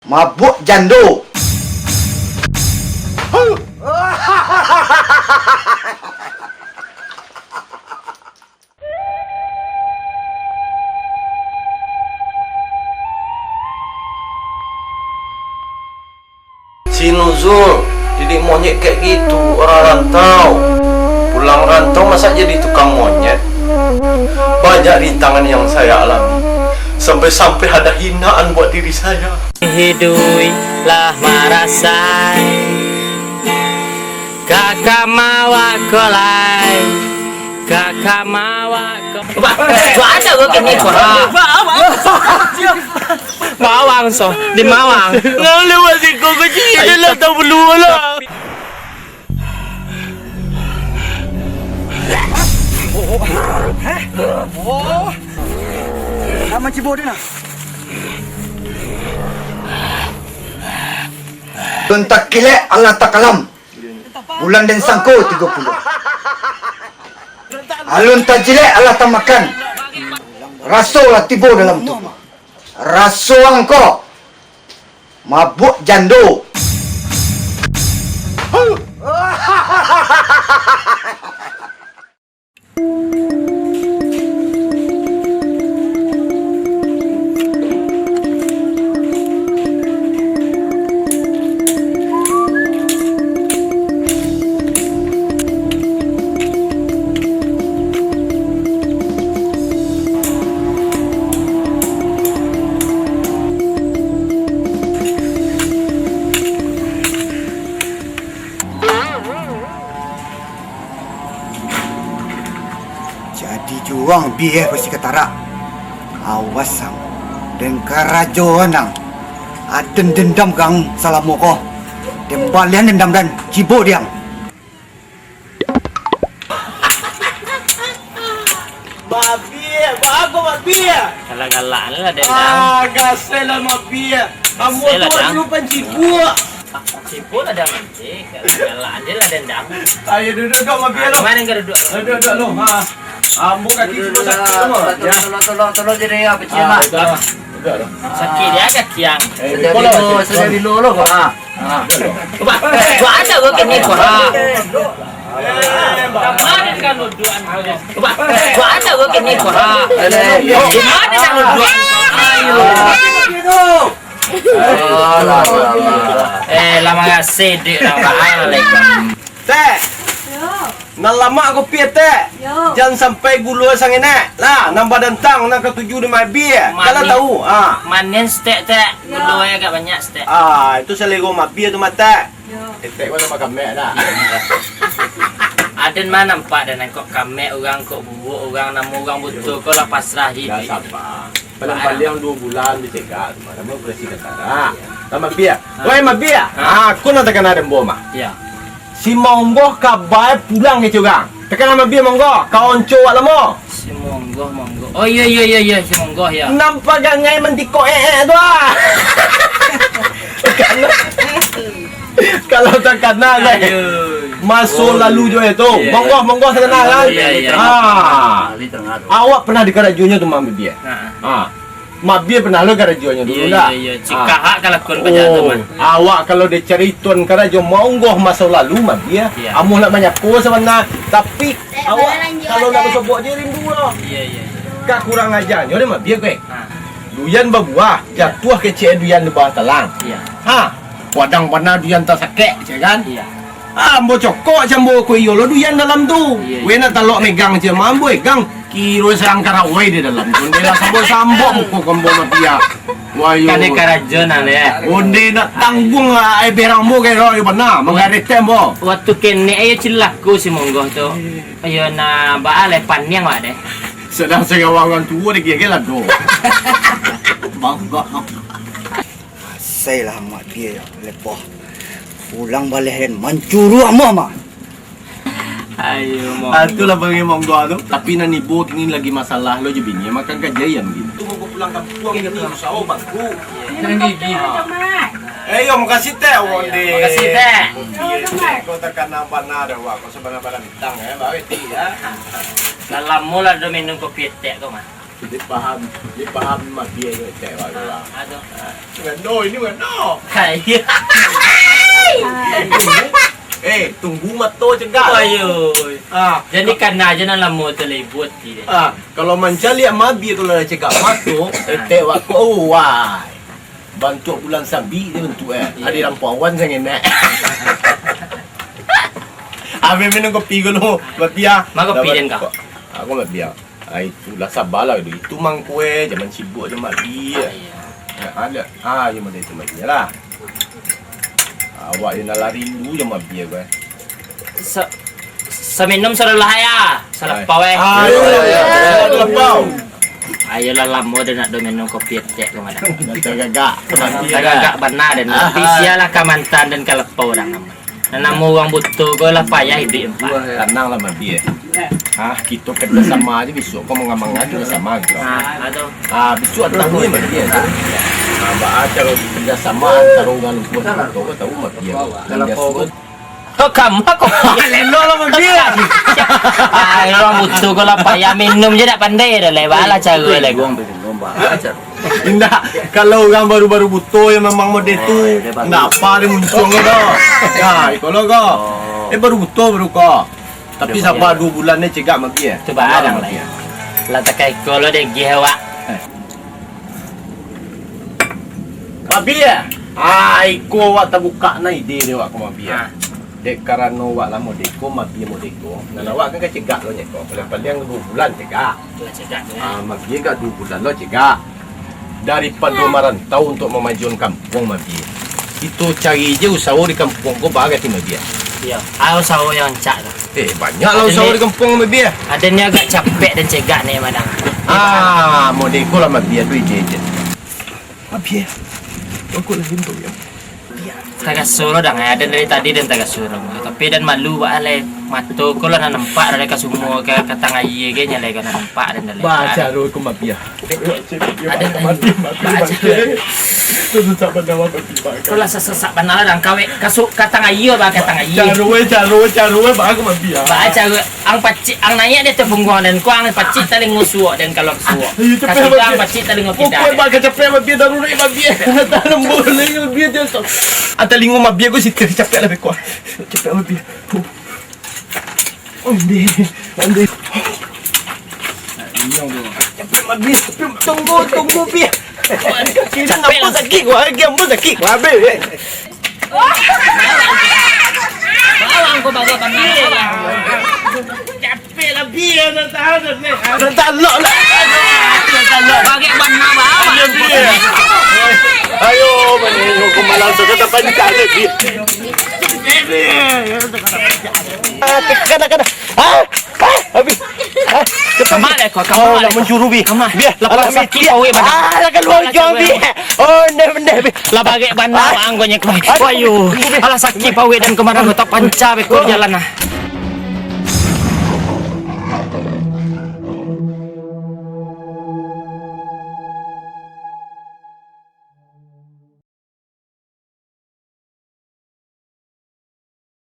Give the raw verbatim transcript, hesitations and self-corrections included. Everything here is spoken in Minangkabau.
Mabuak jando. Si Nuzul, didik monyet kayak gitu, orang rantau. Pulang rantau masa jadi tukang monyet. Banyak rintangan yang saya alami. Sampai-sampai ada hinaan buat diri saya. Hiduiklah marasai, kakak mawak ko lai, kakak mawak ko. Ba, ba, ada gua kini, ba. Mawang, so, di Mawang. Lalu lewat siko, kecil je lah, tak perlu lah. Heh? Oh. Nak mancibur dia nak? Alun takilek alah takalam. Bulan den sangko tigo puluah. Alun tajilek alah tamakan. Raso lah tibo dalam tubuah. Raso angko. Mabuak jando. Jadi juo ang, Bia, pasti ka tarak. Awas ang, den karajoan ang. Aden dendam ka ang salamo ko. Den balian dendam den, cibo di ang. Mabia, bago Mabia. Galak-galak ni lah dendam. Ah, gasai lah Mabia. Ambo tu lah dulu pancibuk. Pancibuk lah dah mancik. Galak-galak je lah dendam. Ayo duduk kau Mabia lo. Mana kau duduk? Duduk, duduk lo. Ha. Ambo kaki sudah sakit tu. Tolong, tolong, tolong, tolong je deh, ya, pecil mah. Udah, udah. Sakit dia kaki ang. Sejak bilo, sejak bilo lo, ha. Ba, ba, ada gua kini, ba. Ba, ba, ada gua kini, ba. Ayo. Eh, lah mangasih, dek, lah, ba, ah, lah, ikan. Tek. Yo. Nan lamak kopi, Tek. Yo. Jan sampai gulo sangenek. Lah, nan badantang, nan katuju di Mabia. Kalau tahu, ah. Manis, Tek, Tek. Yo. Gulo agak banyak, Tek. Ah, itu selera Mabia tu, mah, Tek. Yo. Etek ko nampak kamek dah. Aden mah nampak dah, nangkok kamek urang, kok bubuak urang, namo urang butuh ko lah pasrah. Dah sabar. Paling-paling duo bulan dicegak tu mah, namo operasi katarak. Lah Mabia. Ha. Woi Mabia. Ha. Ha, aku nan takana den ambo mah. Yo. Si Monggoh kabai pulang kecek urang. Takana Mabia Monggoh, ka onco awak lamo. Si Monggoh, Monggoh. Oh, iyo, iyo, iyo, iyo, si Monggoh, yo. Nampak gangai mantikok eh, eh, tu, ah. Kalau, kalau takana, kan. Aduh. Maso lalu juo itu. Iyo, iyo. Monggoh, Monggoh takana, kan. Iyo, iyo. Ah. Awak pernah dikarajonyo tu, Mabia? Ha. Ha. Mabia pernah lo karajonyo dulu, iyo, ndak? Iyo, iyo. Cikahak kalakuan banyak tu, mah. Awak kalau dicaritoan karajo Monggoh maso lalu, Mabia, iyo, amuah nak manyako sabana. Tapi, eh, awak kalau nak basobok je rindu lah. Iyo, iyo, iyo. Ka kurang ajanyo deh, Mabia, kue. Ha. Duyan babuah, iyo, jatuah kecek duyan di bawah talang. Iyo. Ha, padang bana duyan tasakek, cek kan? Iyo. Ah, ambo cokok, cek ambo ko iyo lo duyan dalam tu. Iyo, iyo. Weh, nak talok megang, cek ambo, ambo egang. Kiro sangkara wai di dalam tu. Onde lah sambok-sambok muko ko ambo Mabia. Wah, yo. Kade karajo nah, leh. Onde nak tangguang lah, eh, berang ambo kiro, yo bana, manggaretek ambo. Waktu kenek ayo cilaku si Monggoh tu. Ayo nah, baa leh paniang wak deh. Sadang sagawa urang tuo dikira-kira lah tu. Bangga. Asailah Mabia yo, lepoh. Pulang baleh den mancuruah ambo mah. Ayo, Monggoh. Ah, itulah panggil Monggoh tu. Tapi nan ibo kini lagi masalah lo jo bini, makan ka jai yang gini. Tu Monggoh pulang kampuang gini, usaho bangkrut. Nan gigi. Eh, yo, makasih, Tek, onde. Makasih, Tek. Iyo, Tek, ko takana bana deh, wak. Ko sabana-bana bintang, eh, baik, ya. Lah lamo lah do minum kopi etek ko mah. Dia paham, dia paham mah dia ni cek awak tu lah. Ah, tu. Ah, mangano, ini mangano. Hai. Eh, tunggu mato cegak. Ayo. Ah. Jadi kana aja nan lamo tu lah ibu ati deh. Ah, kalau mancaliak mabia kalau lah cegak mato, etek wak ko, oh, wai. Bantuak bulan sabik dia bantuak eh. Iya. Ado lampu awan sangenek. Abih minum kopi dulu, mabia. Ma kopi den ka? Aku mabia. Ah, itulah, sabalah dulu. Itu mangko eh, jaman sibuk aja mabia. Ah, iya. Ah, ada. Ah, iyo mode tu mabia lah. Awak yo nak lari dulu jo mabia ko eh. Sa-, saminum sadolah ya. Salapau eh. Ah, iyo, iyo, iyo. Salapau. Ayolah, lamo dah nak do minum kopi etek ko madan. Dah tagagak. Tagagak bana den. Tapi sialah ka mantan den ka lapau urang namo. Nan namo urang buto ko lah payah iduik empat. Tananglah mabia. Ah, kito kerjasama aja bisuak ko mangamang aja sama kito. Ah, aduh. Ah, bisuak tanggui mabia tu. Ah, baa caro kerjasama antaro urang lumpuah jo buto ko tau mabia. Nan dia suruah. Kok kamu kok? Lelo lah mabia. Ah, urang buto ko lah payah minum je dak pandai dah, leh baa lah caro leh. Indak, kalau urang baru-baru buto yang memang mode tu, ndak apa dia muncuang ko doh. Ya, iko lo ko. Eh, baru buto baru ko. Tapi sabar duo bulan ni cegak mabia. Tu barang lah. Lah takai ko lo deh gih awak. Mabia. Ah, iko awak tabukak na ide dek awak ko mabia. Ah. Dek karano awak lah mode ko, mabia mode ko. Nan awak kan ka cegak lo nyo ko. Paling-paling duo bulan cegak. Lah cegak tu. Ah, mabia gak duo bulan lo cegak. Daripado marantau untuak mamajuan kampuang mabia. Kito cari je usaho di kampuang ko bagai ti mabia. Iyo. Ah, usaho yang rancak tu. Eh, banyak lah usaho di kampuang mabia. Aden ni agak capek den cegak ni, Madang. Ah, mode ko lah mabia tu ide je. Mabia. Bagus lah, Jin, mabia. Tagaso lo, Dang, eh. Aden dari tadi den tagaso lo. Tapi den malu, baa leh. Mato ko lah nan nampak dari ka sumua, ka, ka tangah aia ge nyo leh ka nan nampak den dari. Ba caro ko mabia. Aden mati, mati, mati. Itu susah bana mati, Pak. Ko lah sasak bana lah, Dang. Kawek, ka su-, ka tangah aia, ba ka tangah aia. Caro, eh, caro, caro, eh, ba ko mabia. Ba caro, ang pacik, ang naiak di ateh pungguang den, ko ang pacik talingo suok den kalau suok. Ayo, capek, mabia. Ka kidang pacik talingo kidang. Pokok ba ka capek mabia, darurat mabia. Tahan lembur lagi mabia dia. Ang talingo mabia ko situ capek lah beko. Capek mabia. Ondeh, ondeh. Capek mabia, tunggu, tunggu, Bia. Capek lah. Ambo sakik, gua lagi, ambo sakik, gua habis, eh. Bawang ko bagai bana. Capek lah, Bia, nak tahan, nak tahan. Nak tahan, lok lah. Nak tahan, lok. Bagai bana, bawang. Ayo, Bia. Ayo, Bia. Kau malam tu kata panjang lagi. Ah, kada, kada. Ah, ah, habis. Ah, cepat. Kamak deh kau, kamak deh kau. Nak mencuru, Bi. Kamak. Bi, lah, alah, sakit, Bi. Pawik badan. Ah, lah kaluar jauh, Bi. Oh, ndeh, ndeh, Bi. Lah bagek bana, anggonyo kau. Aduh. Wayo. Alah sakit pawik dan kemarin kau tak panca beko jalan ah.